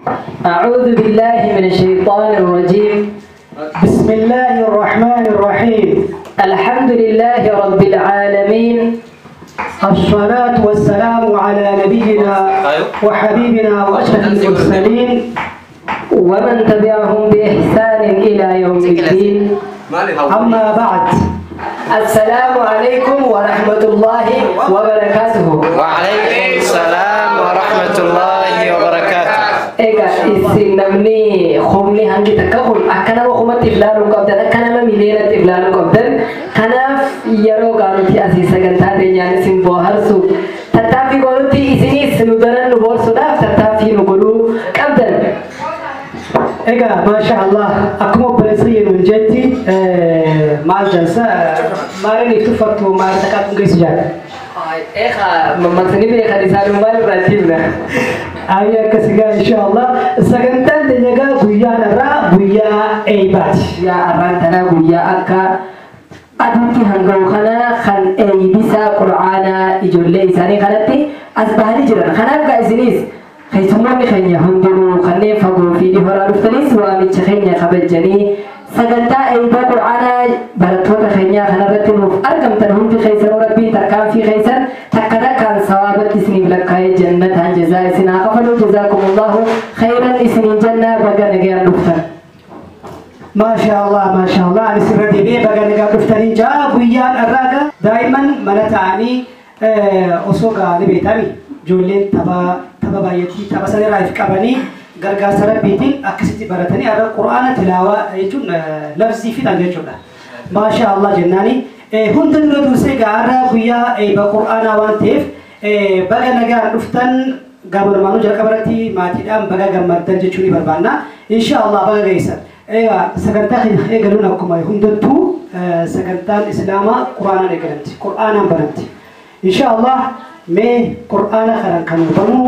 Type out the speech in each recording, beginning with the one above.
أعوذ بالله من الشيطان الرجيم. بسم الله الرحمن الرحيم. الحمد لله رب العالمين. الصلاة والسلام على نبينا وحبيبنا وأشرف المرسلين ومن تبعهم بإحسان إلى يوم الدين. أما بعد، السلام عليكم ورحمة الله وبركاته. وعليكم السلام ورحمة الله وبركاته. Egaa isin namni humni hangi takka kun akka nama kumatti ilaaluu qabdan, akka nama miliyoonatti ilaaluu qabdan. Kanaaf yeroo gaarutti asii sagantaa teenyaan isin bohaarsu tattaaffii goonutti isinis nu daran nu boharsuudhaaf tattaaffii nu godhuu qabdan. Egaa maasha Allah, akkuma obboleessa nuun jetti maal jansa maaliin if tuffattu maal takkaatu geessu jaala. Eegaa mammaksanii beekan isaanii maal irraa himna? Ayya akkasii insha Allah sagantaan teenya egaa guyyaan irraa guyyaa eebbaati. Guyyaa har'aan tanaa guyyaa akka aduutti hanga'u kana kan eebbisa qur'aanaa ijoollee isaanii kanatti as bahanii jiran. Kanaaf gaa isinis keessummoonni keenya hundinuu kanneen fagoo fi dhihoorraa dhuftanis waamicha keenya kabajanii sagantaa eebba qur'aanaa barattoota keenyaa kanarratti nuuf argamtan hundi keessanuu rabbiin tarkaanfii keessan takka takkaan sawaabatti isiniif lakkaa'ee jannataan jazaa isin haa kafalu. Jazaakumullahu khayran isiniin jannaa baga nagayaan dhuftan. Maasha Allah, maasha Allah, ani sirra deebi'ee baga nagaa dhuftanii ja'a. Guyyaan har'aa daa'imman mana ta'anii osoo gaanii beekami ijoolleen tapha tapha baay'eetti tapha sanarraa if qabanii gargaarsa rabbiitiin akkasitti baratanii har'a qur'aana tilaawaa jechuun labsii fixan jechuudha. Maasha Allah jennaani hunda dura dursee har'a guyyaa eebba qur'aanaa waan ta'eef baga nagaan dhuftan gabanumaanuu jalqaba irratti maatiidhaan baga gammaddan jechuu ni barbaanna. Insha Allah baga geessan. Egaa sagantaa keenya eegaluun akkuma hundattuu sagantaan islaamaa qur'aanaan eegalamti. Qur'aanaan banamti. Insha Allah mee qur'aana kanaan kan hubamu.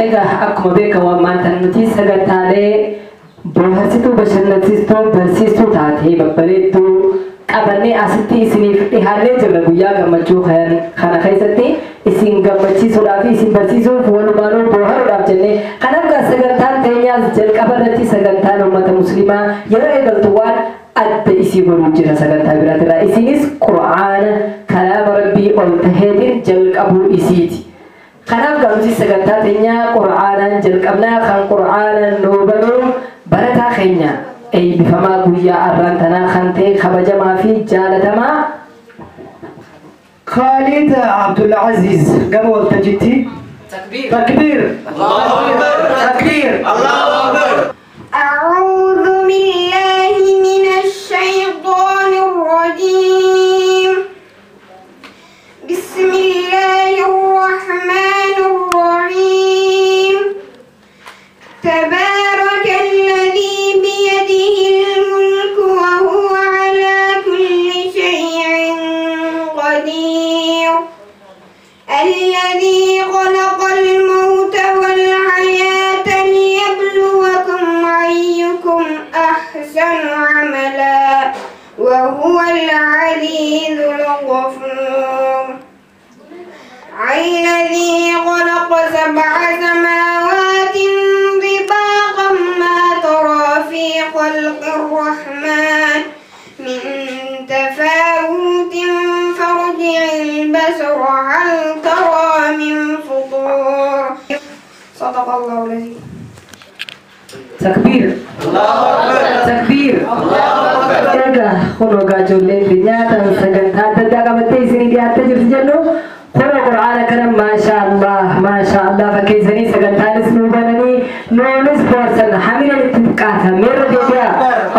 Egaa akkuma beekamu ammaan tan nuti sagantaalee bohaarsituu, bashannansiistuu, barsiistuu taatee babbareedduu qabannee asitti isiniif dhihaannee jirra. Guyyaa gammachuu kana keessatti isin gammachiisuudhaaf fi isin barsiisuuf walumaanuu bohaaruudhaaf jennee kanaaf gaa sagantaan teenyaas jalqaba irratti sagantaan uummata musliimaa yeroo eegaltu waan adda isii godhuu jira sagantaa biraatirraa. Isinis qur'aana kalaama rabbii ol taheetiin jalqabuu isiiti. Kanaaf gaa nuti sagantaa teenyaa qur'aanaan jalqabnaa. Kan qur'aanaan nuu banuu barataa keenya eebbifamaa guyyaa har'aan tanaa kan ta'e kabajamaa fi jaalatamaa Khalid Abdul Aziz gama waltajjiitti. Takbiir. Takbiir. Allahu Akbar. Takbiir. Allahu Akbar. أعوذ بالله من الشيطان الرجيم. بسم الله الرحمن الرحيم. تبارك الذي بيده الملك وهو على كل شيء قدير. الذي خلق الموت والحياة ليبلوكم أيكم أحسن عملا وهو العزيز الغفور. الذي خلق 7 سماوات طباقا ما ترى في خلق الرحمن من تفاوت فارجع البصر هل ترى من فطور. صدق الله العظيم. Takbiir. Allahu Akbar. Takbiir. Allahu Akbar. Egaa kunoo gaa ijoolleen keenyaa tan sagantaa adda addaa qabattee isinii dhiyaattee jirti jennu kunoo qur'aana kana maasha Allah maasha Allah fakkeessanii sagantaanis nuu bananii nuunis boharsan hamilan itti xiqqaata meerra deebi'a.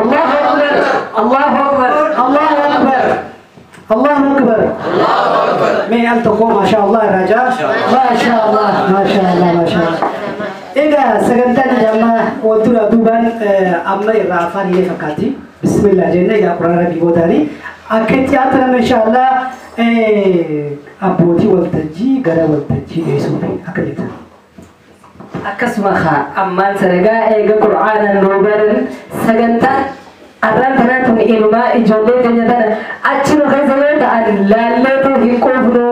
Allahu Akbar. Allahu Akbar. Allahu Akbar. Allahu Akbar. Allahu Akbar. Mee al tokko maasha Allah irraa jaa. Maasha Allah, maasha Allah, maasha Allah. Egaa sagantaan amma wal dura duubaan amma irraa afaan illee fakkaatti. Bismillah jennee egaa qur'aana rabbii boodaanii akka itti aantan insha Allah abbootii waltajjii gara waltajjii dhiyeessuuf akka jettan. Akkasuma haa ammaan sanagaa eega qur'aanaan nuu baran sagantaan arraan tanaa tun ilumaa ijoollee keenya tana achi nu keessa yoo ta'an laalleetu hin quufnu.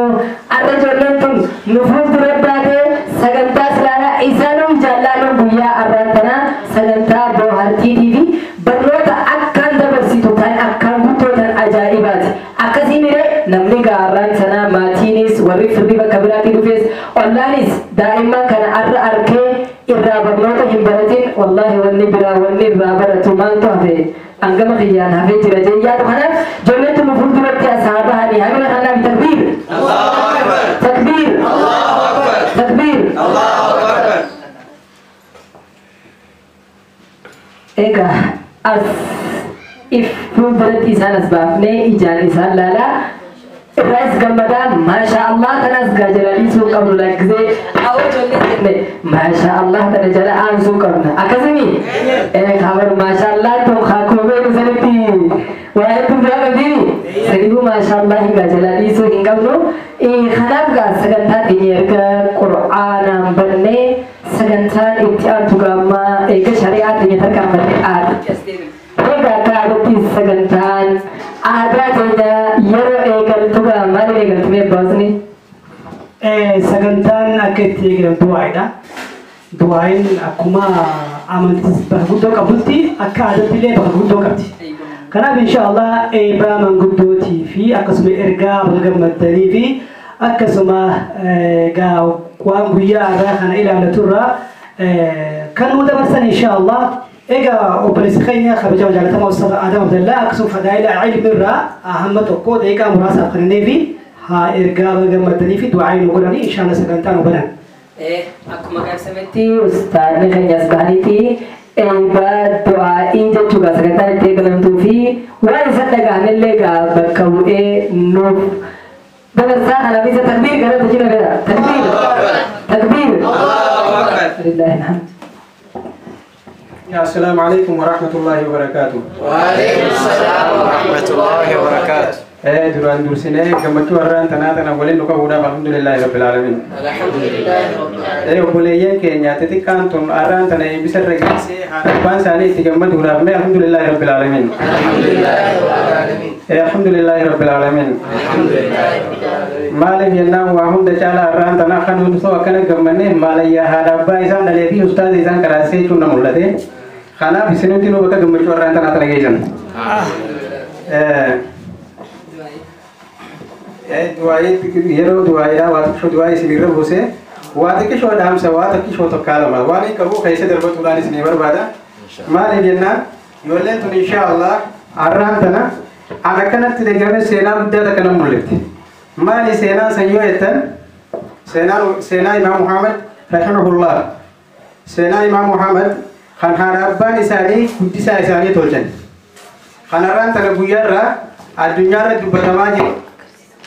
Arra ijoolleen tun nu fuuldura baatee sagantaa silaalaa Isaanuu jaalladhu guyyaa har'aan tana sagantaa bohaartiitii fi barnoota akkaan dabarsitu tan akkaan guddoo tan ajaa'ibaati. Akkasiin illee namni gaarraan sanaa maatiinis warri firri bakka biraatii dhufes ollaanis daa'imman kana har'a arkee irraa barnoota hin baratin wallaahi wanni biraa wanni irraa baratu maaltu hafe hangama kiyyaan hafee jira jee yaadu. Kanaaf ijoolleen tun fuulduratti as haa bahanii hamila kanaaf takbiir. Allahu Akbar. Takbiir. Allahu Akbar. Takbiir. Allahu Akbar. Egaa as if fuulduratti isaan as baafnee ijaan isaan laalaa irraas gammadaa maasha Allah tanas gaa jalaliisuu qabnu lakkisee awwa ijoollee jenne maasha Allah tana jala aansuu qabna akkasumi kabar maasha Allah tun haakuma beeku sanitti waa hedduu biraa qabdiini saniifuu maasha Allah gaa jalaliisuu hin qabnu. Kanaaf gaa sagantaa keenya erga qur'aanaan bannee sagantaan itti aantu gaammaa eega shari'aa keenya tarkaanfannee aadaatti as deebina. Egaa akka aadaatti sagantaan aadaa keenya yeroo eegaltu gaa maaliin eegaltu mee baasni? Sagantaan akka itti eegalan du'aa'idha. Du'aa'iin akkuma amantiis bakka guddoo qabutti akka aadaatti illee bakka guddoo qabdi. Kanaaf insha Allah eebba manguddootii fi akkasuma ergaa bakka gammaddanii fi akkasuma egaa waan guyyaa har'aa kana ilaallatu irraa kan nu dabarsan insha Allah. Egaa obboleessi keenya kabajamoo jaalatamaa Ustaaz Adam Abdallaa akkasuma fadaa'ila ilmi irraa hamma tokko daqiiqaa muraasaaf kennee fi haa ergaa bakka gammaddanii fi du'aa nu godhanii insha Allah sagantaa nu banan. Akkuma qabsametti ustaadni keenya as bahaniiti eebba du'aa'ii jechuudha sagantaan itti eegalamtuu fi waan isa dhaga'anillee gaa bakka bu'ee nuuf dabarsaa. Kanaaf isa takbiir gara tajina gara takbiir takbiir. Allahu Akbar. Lillahi alhamd. السلام عليكم ورحمة الله وبركاته. وعليكم السلام ورحمة الله وبركاته. Duraan dursinee gammachuu har'aan tanaa tana waliin nu qabuudhaaf alhamdulillahi rabbil alamin. الحمد لله رب العالمين. Obboleeyyan keenya xixiqqaan tun har'aan tana eebbisa irra geessee haadha abbaan isaanii itti gammaduudhaaf mee alhamdulillahi rabbil alamin. الحمد لله رب العالمين. Alhamdulillahi rabbil alamin. الحمد لله رب العالمين. Maaliif jennaan waa hunda caalaa har'aan tana kan nuti osoo akkana gammannee maalayyaa haadha abbaa isaan dhalee fi ustaaza isaan karaasee jechuun na mul'ate. Kanaaf isinutti nu bakka gammachuu har'aan tanaa tana geessan. Yeroo du'aayiidhaa waa xiqqishoo du'aayii isinirra buuse waa xiqqishoo dhaamsa waa xiqqishoo tokkaa lama waan hin qabu keessa darbatuudhaan isinii barbaada. Maaliif jennaan ijoolleen tun insha Allah har'aan tana an akkanatti deeggarame seenaa guddaa takka nan mul'ifti. Maali seenaan san yoo jettan seenaa Imaam Muhammad rahimahullah seenaa Imaam Muhammad kan haadha abbaan isaanii guddisaa isaanii tolchan. Kan har'aan tana guyyaarraa addunyaarra dubbatamaa jiru.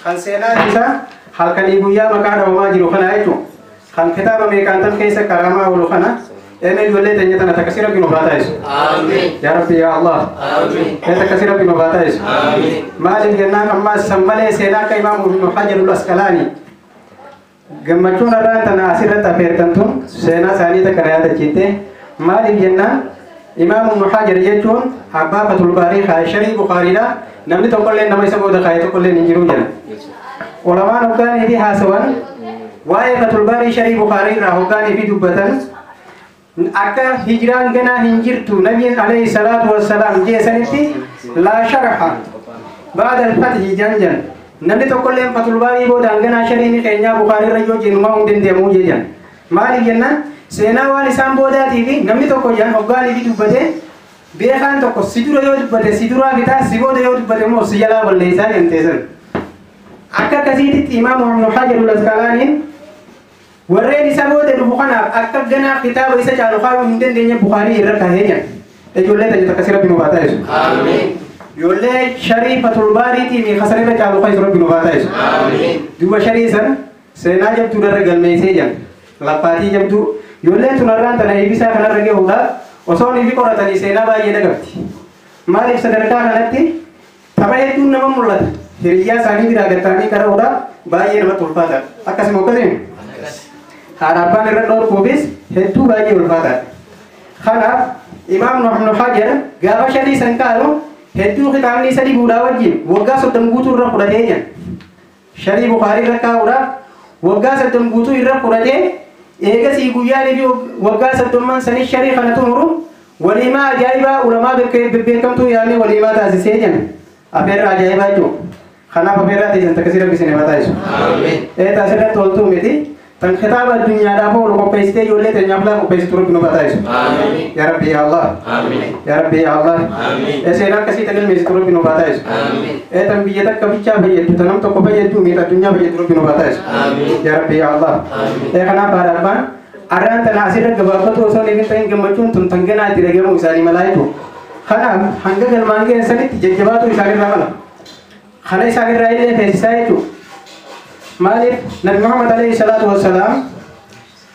Kan seenaan isaa halkanii guyyaa maqaa dhawamaa jiru kana jechuun kan kitaaba meeqaantan keessa qaramaa oolu kana eme ijoollee teenya tana takka si rabbi nu haa taasisu. آمين. Yaa Rabbi yaa Allah. آمين. Ee takka si rabbi nu haa taasisu. آمين. Maaliif jennaan ammaas san malee seenaa akka Imaam Ibnu Hajar al-Asqalaani gammachuun har'aan tana asirratti affeertan tun seenaa isaanii takka na yaadachiifte. Maaliif jennaan Imaam Ibnu Hajar jechuun abbaa Fathul Baarii Sharii Bukaariidha. Namni tokkollee nama isa booda kaa'e tokkollee hin jiru jedha. Ulamaan hoggaanii fi haasawan waa'ee Fathul Baarii Sharii Bukaarii irraa hoggaanii fi dubbatan akka hijiraan ganaa hin jirtu nabiin alayhi salaatu wassalaam jeesanitti laa sharha ba'da al-fathi janjan namni tokkolleen Fathul Baarii boodaan ganaa shariin keenyaa Bukaarii irra yoo jennu maa hin danda'amu jejan. Maaliif jennaan seenaa waan isaan boodaatii fi namni tokko jaan hoggaanii fi dubbate beekaan tokko si dura yoo dubbate si duraa bitaa si booda yoo dubbate immoo si jalaa balleessaa jenteessan. Akka akkasiititti Imaam Ibnu Hajar al-Asqalaaniin warreen isa booda dhufu kanaaf akka ganaa kitaaba isa caalu kaayuu hin dandeenye Bukaarii irra kaahee jira. Ijoollee tajaajila akkasii rabbi nu haa taasisu. آمين. Ijoollee sharii Fathul Baariitii fi kasarra irra caalu kaayu rabbi nu haa taasisu. آمين. Duuba sharii san seenaa jabduu irra galmeessee jira. Laffaatii jabduu ijoolleen tun har'aan tana eebbisaa kanarra gahuudhaaf osoo inni qoratanii seenaa baay'ee dhagabdi. Maaliif sadarkaa kanatti tapha hedduun nama mul'ata. Hiriyyaa isaanii biraa gattanii qara'uudhaaf baay'ee namatti ulfaata. Akkasuma akkasuma haadha abbaan irra dhorkuufis hedduu baay'ee ulfaataadha. Kanaaf Imaam Ibnu Hajar gaafa sharii san kaalu hedduu kitaabni isa dhibuudhaa wajjin waggaa 30 guutuu irra fudhatee jira. Sharii Bukaarii irra kaa'uudhaaf waggaa 30 guutuu irra fudhatee Eegasii guyyaanii fi waggaa 30 sanii sharii kana xumuru waliimaa ajaa'ibaa ulamaa bebbeekamtuu yaamee waliimaa taasisee jenna. Afeerraa ajaa'ibaa jechuudha. Kanaaf afeerraa teessan takkasii rabbi isin haa taasisu. Taasirratti ooltuu miti. Tan kitaaba addunyaadhaaf oolu qopheessitee ijoollee teenyaaf laa qopheessitu rabbi nu haa taasisu. Yaa Rabbi yaa Allah. Yaa Rabbi yaa Allah. Seenaa akkasii tan ilmeessitu rabbi nu haa taasisu. Tan biyya takka bichaa fayyaddu tan nam tokko fayyaddu miidha addunyaa fayyaddu rabbi nu haa taasisu. Yaa Rabbi yaa Allah. Kanaaf haadha abbaan arraan tana asirra gabaabbatu osoo hin ta'in gammachuun tun tan ganaa itti dhagahamu isaanii malaa jechuudha. Kanaaf hanga galmaan ga'an sanitti jajjabaatu isaanirraa mala. Kana isaanirraa illee feesisaa jechuudha. Maaliif Nabi Muhammad alayhi salaatu wassalaam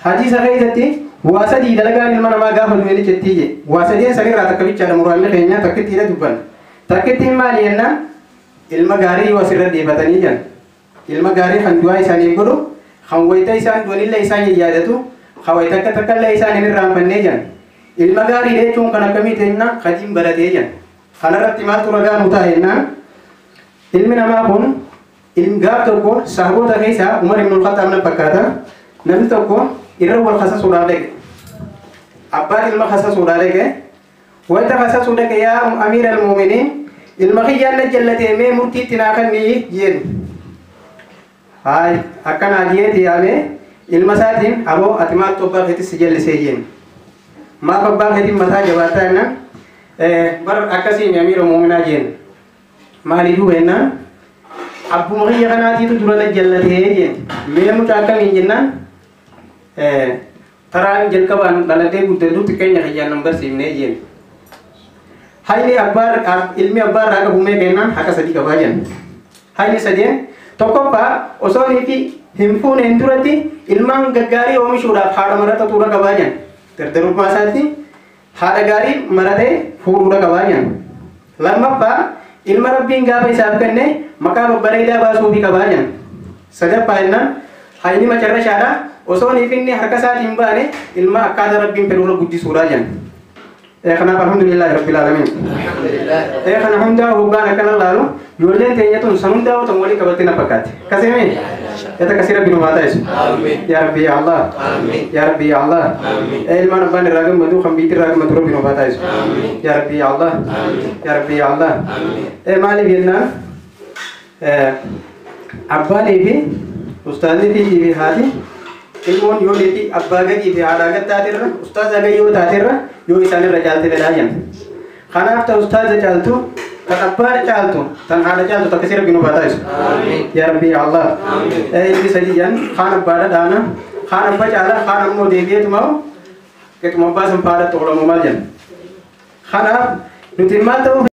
hadiisa keessatti waa sadii dalagaan ilma namaa gaafa du'e ni jettii je. Waa sadeen sanirraa takka bichaadha muraanni keenya takkittiidha dubbanna. Takkittiin maali jennaan ilma gaarii yoo asirra deebatanii jiran. Ilma gaarii kan du'aa isaaniif godhu kan wayita isaan du'anillee isaan yaadatu kan wayita akka takkallee isaan hin irraanfannee jiran. Ilma gaarii jechuun kan akkamii jennaan kadiin baratee jiran. Kanarratti maaltu ragaa nu ta'a jennaan ilmi namaa kun gaaf tokko sahaboota keessaa Umar ibn al-Khattaab na fakkaata namni tokko irra wal kasasuudhaaf dhaqe. Abbaan ilma kasasuudhaaf dhaqe. Wayita kasasuu dhaqe yaa amiira al-muuminiin ilma kiyyaan na jallatee mee murtiitti naa kennii jeen. Haay akkanaa jeeti yaamee ilma isaatiin aboo ati maaltu abbaa keetis si jallisee jeen. Maaf abbaa keetiin mataa jabaataa jennaan bar akkasiin amiira muuminaa jeen. Maalii duuba jennaan abbuma kiyya kanaatiitu dura na jallatee jeen. Mee mucaa akkamiin jennaan taraan jalqabaan dhalatee guddaduu xiqqeenya kiyyaan nan barsiifnee jeen. Hayni abbaa ilmi abbaa irraa qabu mee kennaan haqa sadii qabaa jenna. Hayni sadeen tokkoffaa osoo fi hin fuuneen duratti ilmaan gaggaarii oomishuudhaaf haadha marata tuura qabaa jenna. Dardarummaa isaatti haadha gaarii maratee fuudhuudha qabaa jenna. Lammaffaa ilma rabbiin gaafa isaaf kenne maqaa babbareedaa baasuufii qabaa jenna. Sadaffaa jennaan hayni macarrashaadha osoo inni harka isaatiin baane ilma akkaataa rabbiin fedhuurra guddisuudhaa jenna. Kanaaf alhamdulillahi rabbil aalamiin. Kana hundaa hoggaan akkana laalu ijoolleen teenya tun san hundaa tan walii qabattee na fakkaatti. Kaseemee? Akkasii rabbi nu haa taasisu. Yaa Rabbi yaa Allah. Yaa Rabbi yaa Allah. Ilmaan abbaan irraa gammadu kan biyyi irraa gammadu rabbi nu haa taasisu. Yaa Rabbi yaa Allah. Yaa Rabbi yaa Allah. Maaliif jennaan abbaanii fi ustaazni fi haati ilmoon yoo fi abbaa gadii fi haadhaa gad taaterra ustaaza gad yoo taaterra yoo isaan irra caalte fedhaa jenna. Kanaaf ta ustaaza caaltu tan abbaa caaltu tan haadha caaltu takkasii rabbi nu haa taasisu. Yaa Rabbi yaa Allah. Ilmi sadii jedhan kaan abbaadha dhaana kaan abbaa caala kaan ammoo deebi'eetuma qixuma abbaa san faadha xoolamu maal jenna. Kanaaf nuti maal ta'uu